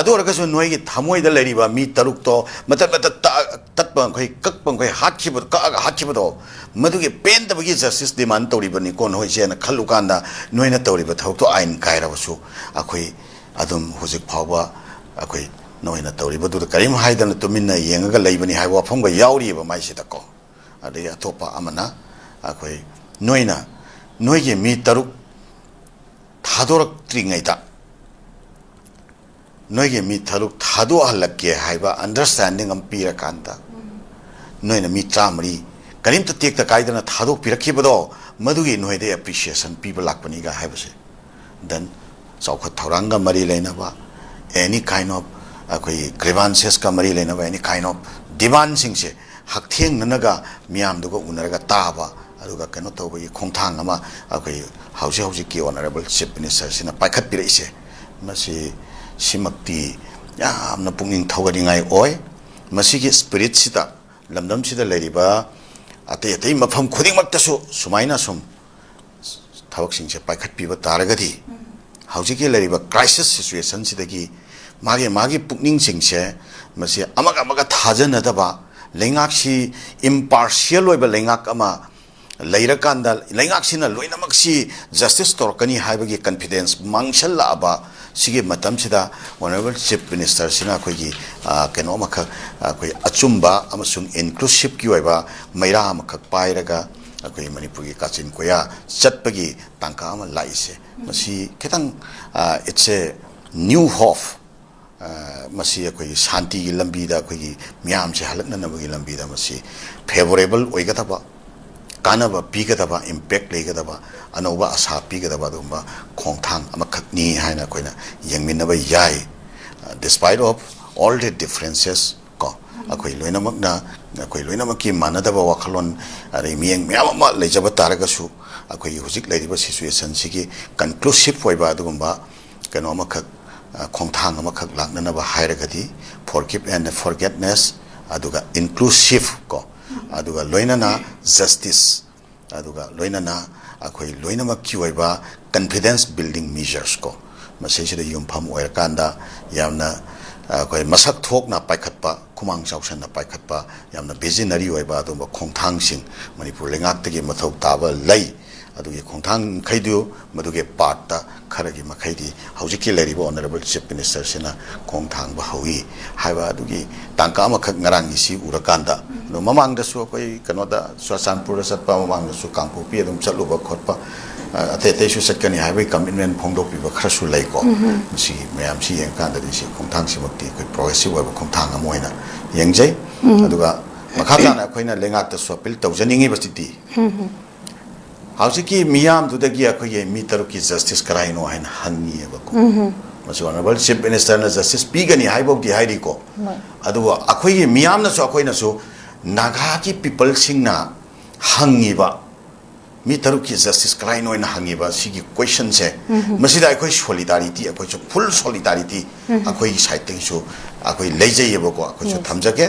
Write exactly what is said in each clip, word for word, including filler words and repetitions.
ꯑꯗꯨ ꯑꯣꯏꯔꯒꯁꯨ ꯅꯣꯏꯒꯤ ꯊꯃꯣꯏꯗ ꯂꯩꯔꯤꯕ ꯃꯤ ꯇꯔꯨꯛꯇꯣ ꯃꯇꯠ ꯃꯇꯠ ꯇ-, ꯇꯠꯄ ꯃꯈꯩ, ꯀꯛꯄ ꯃꯈꯩ, ꯍꯥꯠꯈꯤꯕ, ꯀꯛꯑꯒ ꯍꯥꯠꯈꯤꯕꯗꯣ, ꯃꯗꯨꯒꯤ ꯄꯦꯟꯗꯕꯒꯤ justice demand ꯇꯧꯔꯤꯕꯅꯤꯀꯣ ꯅꯣꯏꯁꯦꯅ ꯈꯜꯂꯨꯀꯥꯟꯗ, ꯅꯣꯏꯅ ꯇꯧꯔꯤꯕ ꯊꯕꯛꯇꯣ ꯑꯥꯏꯟ ꯀꯥꯏꯔꯕꯁꯨ ꯑꯩꯈꯣꯏ ꯑꯗꯨꯝ ꯍꯧꯖꯤꯛ ꯐꯥꯎꯕ ꯑꯩꯈꯣꯏ ꯅꯣꯏꯅ ꯇꯧꯔꯤꯕꯗꯨꯗ ꯀꯔꯤꯝ ꯍꯥꯏꯗꯅ ꯇꯨꯃꯤꯟꯅ ꯌꯦꯡꯉꯒ ꯂꯩꯕꯅꯤ ꯍꯥꯏꯕ ꯋꯥꯐꯝꯒ ꯌꯥꯎꯔꯤꯑꯕ ꯃꯥꯏꯁꯤꯗꯀꯣ꯫ ꯑꯗꯒꯤ ꯑꯇꯣꯞꯄ ꯑꯃꯅ ꯑꯩꯈꯣꯏ ꯅꯣꯏꯅ, ꯅꯣꯏꯒꯤ ꯃꯤ ꯇꯔꯨꯛ ꯊꯥꯗꯣꯔꯛꯇ꯭ꯔꯤꯉꯩꯗ, ꯅꯣꯏꯒꯤ ꯃꯤ ꯇꯔꯨꯛ ꯊꯥꯗꯣꯛꯍꯜꯂꯛꯀꯦ ꯍꯥꯏꯕ understanding ꯑꯃ ꯄꯤꯔꯀꯥꯟꯗ, ꯅꯣꯏꯅ ꯃꯤ ꯇꯔꯥꯃꯔꯤ ꯀꯔꯤꯝꯇ ꯇꯦꯛꯇ ꯀꯥꯏꯗꯅ ꯊꯥꯗꯣꯛꯄꯤꯔꯛꯈꯤꯕꯗꯣ, ꯃꯗꯨꯒꯤ ꯅꯣꯏꯗ appreciation ꯄꯤꯕ ꯂꯥꯛꯄꯅꯤꯒ ꯍꯥꯏꯕꯁꯦ꯫ Then ꯆꯥꯎꯈꯠ ꯊꯧꯔꯥꯡꯒ ꯃꯔꯤ ꯂꯩꯅꯕ, any kind of ꯑꯩꯈꯣꯏꯒꯤ grievances ꯀ ꯃꯔꯤ ꯂꯩꯅꯕ any kind of demand ꯁꯤꯡꯁꯦ ꯍꯛꯊꯦꯡꯅꯅꯒ ꯃꯤꯌꯥꯝꯗꯨꯒ ꯎꯅꯔꯒ ꯇꯥꯕ, ꯑꯗꯨꯒ ꯀꯩꯅꯣ ꯇꯧꯕꯒꯤ ꯈꯣꯡꯊꯥꯡ ꯑꯃ ꯑꯩꯈꯣꯏ ꯍꯧꯖꯤꯛ ꯍꯧꯖꯤꯛꯀꯤ Honourable Chief Minister ꯁꯤꯅ ꯄꯥꯏꯈꯠꯄꯤꯔꯛꯏꯁꯦ, ꯃꯁꯤ, ꯁꯤꯃꯛꯇꯤ ꯌꯥꯝꯅ ꯄꯨꯛꯅꯤꯡ ꯊꯧꯒꯠꯅꯤꯡꯉꯥꯏ ꯑꯣꯏ꯫ ꯃꯁꯤꯒꯤ spirit ꯁꯤꯗ ꯂꯝꯗꯝꯁꯤꯗ ꯂꯩꯔꯤꯕ ꯑꯇꯩ ꯑꯇꯩ ꯃꯐꯝ ꯈꯨꯗꯤꯡꯃꯛꯇꯁꯨ ꯁꯨꯃꯥꯏꯅ ꯁꯨꯝ ꯊꯕꯛꯁꯤꯡꯁꯦ ꯄꯥꯏꯈꯠꯄꯤꯕ ꯇꯥꯔꯒꯗꯤ, ꯍꯧꯖꯤꯛꯀꯤ ꯂꯩꯔꯤꯕ crisis situation ꯁꯤꯗꯒꯤ ꯃꯥꯒꯤ, ꯃꯥꯒꯤ ꯄꯨꯛꯅꯤꯡꯁꯤꯡꯁꯦ ꯃꯁꯤ ꯑꯃꯒ ꯑꯃꯒ ꯊꯥꯖꯅꯗꯕ, ꯂꯩꯉꯥꯛꯁꯤ impartial ꯑꯣꯏꯕ ꯂꯩꯉꯥꯛ ꯑꯃ ꯂꯩꯔꯀꯥꯟꯗ, ꯂꯩꯉꯥꯛꯁꯤꯅ ꯂꯣꯏꯅꯃꯛꯁꯤ justice ꯇꯧꯔꯛꯀꯅꯤ ꯍꯥꯏꯕꯒꯤ confidence ꯃꯥꯡꯁꯜꯂꯛꯑꯕ ꯁꯤꯒꯤ ꯃꯇꯝꯁꯤꯗ, Honourable Chief Minister ꯁꯤꯅ ꯑꯩꯈꯣꯏꯒꯤ, ꯑ, ꯀꯩꯅꯣ ꯑꯃꯈꯛ, ꯑꯩꯈꯣꯏ ꯑꯆꯨꯝꯕ ꯑꯃꯁꯨꯡ inclusive ꯀꯤ ꯑꯣꯏꯕ ꯃꯩꯔꯥ ꯑꯃꯈꯛ ꯄꯥꯏꯔꯒ ꯑꯩꯈꯣꯏ ꯃꯅꯤꯄꯨꯔꯒꯤ ꯀꯥꯆꯤꯟ ꯀꯣꯌꯥ ꯆꯠꯄꯒꯤ ꯇꯥꯡꯀꯛ ꯑꯃ ꯂꯥꯛꯏꯁꯦ, ꯃꯁꯤ ꯈꯤꯇꯪ, ꯑ, it's a new hope꯫ ꯑ, ꯃꯁꯤ ꯑꯩꯈꯣꯏꯒꯤ ꯁꯥꯟꯇꯤꯒꯤ ꯂꯝꯕꯤꯗ, ꯑꯩꯈꯣꯏꯒꯤ ꯃꯤꯌꯥꯝꯁꯦ ꯍꯜꯂꯛꯅꯅꯕꯒꯤ ꯂꯝꯕꯤꯗ ꯃꯁꯤ favourable ꯑꯣꯏꯒꯗꯕ, ꯀꯥꯟꯅꯕ ꯄꯤꯒꯗꯕ, impact ꯂꯩꯒꯗꯕ, ꯑꯅꯧꯕ ꯑꯁꯥ ꯄꯤꯒꯗꯕ ꯑꯗꯨꯒꯨꯝꯕ ꯈꯣꯡꯊꯥꯡ ꯑꯃꯈꯛꯅꯤ ꯍꯥꯏꯅ ꯑꯩꯈꯣꯏꯅ ꯌꯦꯡꯃꯤꯟꯅꯕ ꯌꯥꯏ꯫ ꯑ, despite of all the differences ꯀꯣ, ꯑꯩꯈꯣꯏ ꯂꯣꯏꯅꯃꯛꯅ, ꯑꯩꯈꯣꯏ ꯂꯣꯏꯅꯃꯛꯀꯤ ꯃꯥꯟꯅꯗꯕ ꯋꯥꯈꯜꯂꯣꯟ ꯑꯗꯩ ꯃꯤꯠꯌꯦꯡ ꯃꯌꯥꯝ ꯑꯃ ꯂꯩꯖꯕ ꯇꯥꯔꯒꯁꯨ, ꯑꯩꯈꯣꯏꯒꯤ ꯍꯧꯖꯤꯛ ꯂꯩꯔꯤꯕ situation ꯁꯤꯒꯤ conclusive ꯑꯣꯏꯕ ꯑꯗꯨꯒꯨꯝꯕ ꯀꯩꯅꯣ ꯑꯃꯈꯛ, ꯑ, ꯈꯣꯡꯊꯥꯡ ꯑꯃꯈꯛ ꯂꯥꯛꯅꯅꯕ ꯍꯥꯏꯔꯒꯗꯤ forgive and forgetness, ꯑꯗꯨꯒ inclusive ꯀꯣ, ꯑꯗꯨꯒ ꯂꯣꯏꯅꯅ justice, ꯑꯗꯨꯒ ꯂꯣꯏꯅꯅ ꯑꯩꯈꯣꯏ ꯂꯣꯏꯅꯃꯛꯀꯤ ꯑꯣꯏꯕ confidence building measures ꯀꯣ, ꯃꯁꯤꯁꯤꯗ ꯌꯨꯝꯐꯝ ꯑꯣꯏꯔꯀꯥꯟꯗ ꯌꯥꯝꯅ, ꯑ, ꯑꯩꯈꯣꯏ ꯃꯁꯛ ꯊꯣꯛꯅ ꯄꯥꯏꯈꯠꯄ, ꯈꯨꯃꯥꯡ ꯆꯥꯎꯁꯟꯅ ꯄꯥꯏꯈꯠꯄ, ꯌꯥꯝꯅ visionary ꯑꯣꯏꯕ ꯑꯗꯨꯒꯨꯝꯕ ꯈꯣꯡꯊꯥꯡꯁꯤꯡ ꯃꯅꯤꯄꯨꯔ ꯂꯩꯉꯥꯛꯇꯒꯤ ꯃꯊꯧ ꯇꯥꯕ ꯂꯩ꯫ ꯑꯗꯨꯒꯤ ꯈꯣꯡꯊꯥꯡ ꯃꯈꯩꯗꯨ, ꯃꯗꯨꯒꯤ part ꯈꯔꯒꯤ ꯃꯈꯩꯗꯤ ꯍꯧꯖꯤꯛꯀꯤ ꯂꯩꯔꯤꯕ Honourable Chief Ministerꯁꯤꯅ ꯈꯣꯡ ꯊꯥꯡꯕ ꯍꯧꯏ ꯍꯥꯏꯕ ꯑꯗꯨꯒꯤ ꯇꯥꯡꯀꯛ ꯑꯃꯈꯛ ꯉꯔꯥꯡꯒꯤꯁꯤ ꯎꯔꯀꯥꯟꯗ, ꯑꯗꯣ ꯃꯃꯥꯡꯗꯁꯨ ꯑꯩꯈꯣꯏ ꯀꯩꯅꯣꯗ ꯆꯨꯔꯆꯥꯟꯄꯨꯔꯗ ꯆꯠꯄ, ꯃꯃꯥꯡꯗꯁꯨ ꯀꯥꯡꯄꯣꯛꯄꯤ ꯑꯗꯨꯝ ꯆꯠꯂꯨꯕ ꯈꯣꯠꯄ, ꯑ, ꯑꯇꯩ ꯑꯇꯩꯁꯨ ꯆꯠꯀꯅꯤ ꯍꯥꯏꯕꯒꯤ commitment ꯐꯣꯡꯗꯣꯛꯄꯤꯕ ꯈꯔꯁꯨ ꯂꯩꯀꯣ꯫ ꯃꯁꯤꯒꯤ ꯃꯌꯥꯝꯁꯤ ꯌꯦꯡꯀꯥꯟꯗꯗꯤ ꯁꯤ ꯈꯣꯡꯊꯥꯡꯁꯤꯃꯛꯇꯤ ꯑꯩꯈꯣꯏ progressive ꯑꯣꯏꯕ ꯈꯣꯡꯊꯥꯡ ꯑꯃ ꯑꯣꯏꯅ ꯌꯦꯡꯖꯩ꯫ ꯑꯗꯨꯒ ꯃꯈꯥ ꯇꯥꯅ ꯑꯩꯈꯣꯏꯅ ꯂꯩꯉꯥꯛꯇꯁꯨ appeal ꯇꯧꯖꯅꯤꯡꯉꯤꯕꯁꯤꯗꯤ, ꯍꯧꯖꯤꯛꯀꯤ ꯃꯤꯌꯥꯝꯗꯨꯗꯒꯤ ꯑꯩꯈꯣꯏꯒꯤ ꯃꯤ ꯇꯔꯨꯛꯀꯤ justice ꯀꯔꯥꯏꯅꯣ ꯍꯥꯏꯅ ꯍꯪꯉꯤꯑꯕꯀꯣ꯫ ꯃꯁꯤ Honourable Chief Ministerꯅ justice ꯄꯤꯒꯅꯤ ꯍꯥꯏꯕꯧꯗꯤ ꯍꯥꯏꯔꯤꯀꯣ꯫ ꯑꯗꯨꯕꯨ ꯑꯩꯈꯣꯏꯒꯤ ꯃꯤꯌꯥꯝꯅꯁꯨ, ꯑꯩꯈꯣꯏꯅꯁꯨ, ꯅꯥꯒꯥꯒꯤ peopleꯁꯤꯡꯅ ꯍꯪꯉꯤꯕ ꯃꯤ ꯇꯔꯨꯛꯀꯤ justice ꯀꯔꯥꯏꯅꯣ ꯍꯥꯏꯅ ꯍꯪꯉꯤꯕ ꯁꯤꯒꯤ questionꯁꯦ, ꯃꯁꯤꯗ ꯑꯩꯈꯣꯏ solidarity, ꯑꯩꯈꯣꯏꯁꯨ full solidarity ꯑꯩꯈꯣꯏꯒꯤ sideꯇꯒꯤꯁꯨ ꯑꯩꯈꯣꯏ ꯂꯩꯖꯩꯌꯦꯕꯀꯣ, ꯑꯩꯈꯣꯏꯁꯨ ꯊꯝꯖꯒꯦ꯫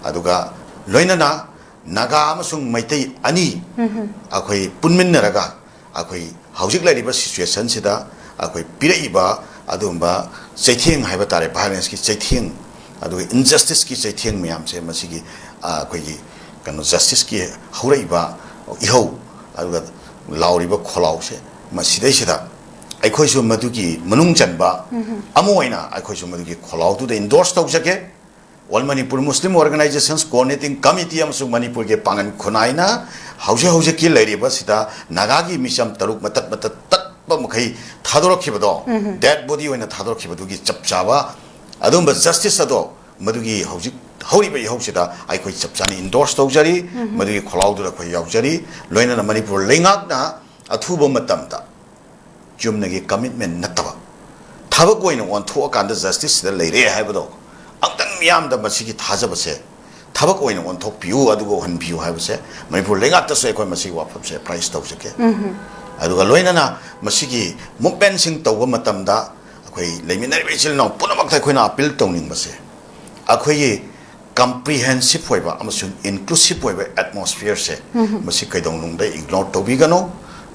ꯑꯗꯨꯒ ꯂꯣꯏꯅꯅ ꯅꯥꯒꯥ ꯑꯃꯁꯨꯡ ꯃꯩꯇꯩ ꯑꯅꯤ ꯑꯩꯈꯣꯏ ꯄꯨꯟꯃꯤꯟꯅꯔꯒ ꯑꯩꯈꯣꯏ ꯍꯧꯖꯤꯛ ꯂꯩꯔꯤꯕ situationꯁꯤꯗ ꯑꯩꯈꯣꯏ ꯄꯤꯔꯛꯏꯕ ꯑꯗꯨꯒꯨꯝꯕ ꯆꯩꯊꯦꯡ ꯍꯥꯏꯕ ꯇꯥꯔꯦ, violenceꯀꯤ ꯆꯩꯊꯦꯡ, ꯑꯗꯨꯒ injusticeꯀꯤ ꯆꯩꯊꯦꯡ ꯃꯌꯥꯝꯁꯦ, ꯃꯁꯤꯒꯤ, ꯑ, ꯑꯩꯈꯣꯏꯒꯤ ꯀꯩꯅꯣ, justiceꯀꯤ ꯍꯧꯔꯛꯏꯕ ꯏꯍꯧ, ꯑꯗꯨꯒ ꯂꯥꯎꯔꯤꯕ ꯈꯣꯜꯂꯥꯎꯁꯦ, ꯃꯁꯤꯗꯩꯁꯤꯗ ꯑꯩꯈꯣꯏꯁꯨ ꯃꯗꯨꯒꯤ ꯃꯅꯨꯡ ꯆꯟꯕ ꯑꯃ ꯑꯣꯏꯅ ꯑꯩꯈꯣꯏꯁꯨ ꯃꯗꯨꯒꯤ ꯈꯣꯜꯂꯥꯎꯗꯨꯗ endorse ꯇꯧꯖꯒꯦ꯫ All Manipur Muslim Organizations Coordinating Committee ꯑꯃꯁꯨꯡ ꯃꯅꯤꯄꯨꯔꯒꯤ ꯄꯥꯡꯒꯜ ꯈꯨꯟꯅꯥꯏꯅ ꯍꯧꯖꯤꯛ ꯍꯧꯖꯤꯛꯀꯤ ꯂꯩꯔꯤꯕꯁꯤꯗ ꯅꯥꯒꯥꯒꯤ ꯃꯤꯆꯝ ꯇꯔꯨꯛ ꯃꯇꯠ ꯃꯇꯠ ꯇꯠꯄ ꯃꯈꯩ ꯊꯥꯗꯣꯔꯛꯈꯤꯕꯗꯣ, dead body ꯑꯣꯏꯅ ꯊꯥꯗꯣꯔꯛꯈꯤꯕꯗꯨꯒꯤ ꯆꯞ ꯆꯥꯕ ꯑꯗꯨꯒꯨꯝꯕ justice ꯑꯗꯣ ꯃꯗꯨꯒꯤ ꯍꯧꯖꯤꯛ ꯍꯧꯔꯤꯕ ꯏꯍꯧꯁꯤꯗ ꯑꯩꯈꯣꯏ ꯆꯞ ꯆꯥꯅ endorse ꯇꯧꯖꯔꯤ꯫ ꯃꯗꯨꯒꯤ ꯈꯣꯜꯂꯥꯎꯗꯨꯗ ꯑꯩꯈꯣꯏ ꯌꯥꯎꯖꯔꯤ꯫ ꯂꯣꯏꯅꯅ ꯃꯅꯤꯄꯨꯔ ꯂꯩꯉꯥꯛꯅ ꯑꯊꯨꯕ ꯃꯇꯝꯗ ꯆꯨꯝꯅꯒꯤ commitment ꯅꯠꯇꯕ ꯊꯕꯛ ꯑꯣꯏꯅ ꯑꯣꯟꯊꯣꯛꯑꯀꯥꯟꯗ justiceꯁꯤꯗ ꯂꯩꯔꯦ ꯍꯥꯏꯕꯗꯣ ꯑꯃꯨꯛꯇꯪ ꯃꯤꯌꯥꯝꯗ ꯃꯁꯤꯒꯤ ꯊꯥꯖꯕꯁꯦ ꯊꯕꯛ ꯑꯣꯏꯅ ꯑꯣꯟꯊꯣꯛꯄꯤꯌꯨ, ꯑꯗꯨꯒ ꯎꯍꯟꯕꯤꯌꯨ ꯍꯥꯏꯕꯁꯦ ꯃꯅꯤꯄꯨꯔ ꯂꯩꯉꯥꯛꯇꯁꯨ ꯑꯩꯈꯣꯏ ꯃꯁꯤꯒꯤ ꯋꯥꯐꯝꯁꯦ appraise ꯇꯧꯖꯒꯦ꯫ ꯑꯗꯨꯒ ꯂꯣꯏꯅꯅ ꯃꯁꯤꯒꯤ movementꯁꯤꯡ ꯇꯧꯕ ꯃꯇꯝꯗ ꯑꯩꯈꯣꯏ ꯂꯩꯃꯤꯟꯅꯔꯤꯕ ꯏꯆꯤꯜ ꯏꯅꯥꯎ ꯄꯨꯝꯅꯃꯛꯇ ꯑꯩꯈꯣꯏꯅ appeal ꯇꯧꯅꯤꯡꯕꯁꯦ, ꯑꯩꯈꯣꯏꯒꯤ comprehensive ꯑꯣꯏꯕ ꯑꯃꯁꯨꯡ inclusive ꯑꯣꯏꯕ atmosphereꯁꯦ, ꯃꯁꯤ ꯀꯩꯗꯧꯅꯨꯡꯗ ignore ꯇꯧꯕꯤꯒꯅꯨ꯫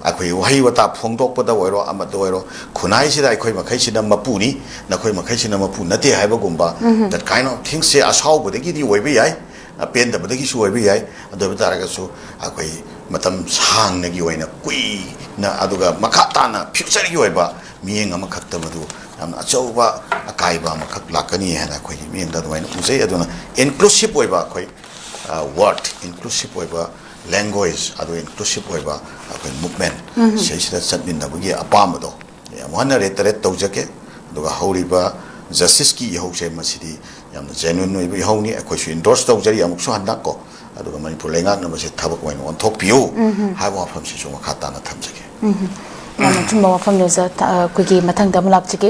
ꯑꯩꯈꯣꯏ ꯋꯥꯍꯩ ꯋꯥꯇꯥ ꯐꯣꯡꯗꯣꯛꯄꯗ ꯑꯣꯏꯔꯣ, ꯑꯃꯗ ꯑꯣꯏꯔꯣ, ꯈꯨꯟꯅꯥꯏꯁꯤꯗ ꯑꯩꯈꯣꯏ ꯃꯈꯩꯁꯤꯅ ꯃꯄꯨꯅꯤ, ꯅꯈꯣꯏ ꯃꯈꯩꯁꯤꯅ ꯃꯄꯨ ꯅꯠꯇꯦ ꯍꯥꯏꯕꯒꯨꯝꯕ, that kind of things ꯁꯦ ꯑꯁꯥꯎꯕꯗꯒꯤꯗꯤ ꯑꯣꯏꯕ ꯌꯥꯏ, ꯑꯄꯦꯟꯗꯕꯗꯒꯤꯁꯨ ꯑꯣꯏꯕ ꯌꯥꯏ꯫ ꯑꯗꯨ ꯑꯣꯏꯕ ꯇꯥꯔꯒꯁꯨ ꯑꯩꯈꯣꯏ ꯃꯇꯝ ꯁꯥꯡꯅꯒꯤ ꯑꯣꯏꯅ, ꯀꯨꯏꯅ, ꯑꯗꯨꯒ ꯃꯈꯥ ꯇꯥꯅ future ꯒꯤ ꯑꯣꯏꯕ ꯃꯤꯠꯌꯦꯡ ꯑꯃꯈꯛꯇ ꯃꯗꯨ ꯌꯥꯝꯅ ꯑꯆꯧꯕ ꯑꯀꯥꯏꯕ ꯑꯃꯈꯛ ꯂꯥꯛꯀꯅꯤ ꯍꯥꯏꯅ ꯑꯩꯈꯣꯏꯒꯤ ꯃꯤꯠꯌꯦꯡꯗ ꯑꯗꯨꯃꯥꯏꯅ ꯎꯖꯩ꯫ ꯑꯗꯨꯅ inclusive ꯑꯣꯏꯕ ꯑꯩꯈꯣꯏ, ꯑ, word, inclusive ꯑꯣꯏꯕ language, ꯑꯗꯨ inclusive ꯑꯣꯏꯕ ꯑꯩꯈꯣꯏ movement ꯁꯤꯁꯤꯗ ꯆꯠꯃꯤꯟꯅꯕꯒꯤ ꯑꯄꯥꯝꯕꯗꯣ ꯑꯃꯨꯛ ꯍꯟꯅ reiterate ꯇꯧꯖꯒꯦ꯫ ꯑꯗꯨꯒ ꯍꯧꯔꯤꯕ justice ꯀꯤ ꯏꯍꯧꯁꯦ, ꯃꯁꯤꯗꯤ ꯌꯥꯝꯅ genuine ꯑꯣꯏꯕ ꯏꯍꯧꯅꯤ꯫ ꯑꯩꯈꯣꯏꯁꯨ endorse ꯇꯧꯖꯔꯤ ꯑꯃꯨꯛꯁꯨ ꯍꯟꯗꯛ ꯀꯣ꯫ ꯑꯗꯨꯒ ꯃꯅꯤꯄꯨꯔ ꯂꯩꯉꯥꯛꯅ ꯃꯁꯤ ꯊꯕꯛ ꯑꯣꯏꯅ ꯑꯣꯟꯊꯣꯛꯄꯤꯌꯨ ꯍꯥꯏꯕ ꯋꯥꯐꯝꯁꯤꯁꯨ ꯃꯈꯥ ꯇꯥꯅ ꯊꯝꯖꯒꯦ꯫ ꯌꯥꯝꯅ ꯑꯆꯨꯝꯕ ꯋꯥꯐꯝꯅꯤ ꯑꯣꯖꯥ꯫ ꯊ-, ꯑꯩꯈꯣꯏꯒꯤ ꯃꯊꯪꯗ ꯑꯃꯨꯛ ꯂꯥꯛꯆꯒꯦ꯫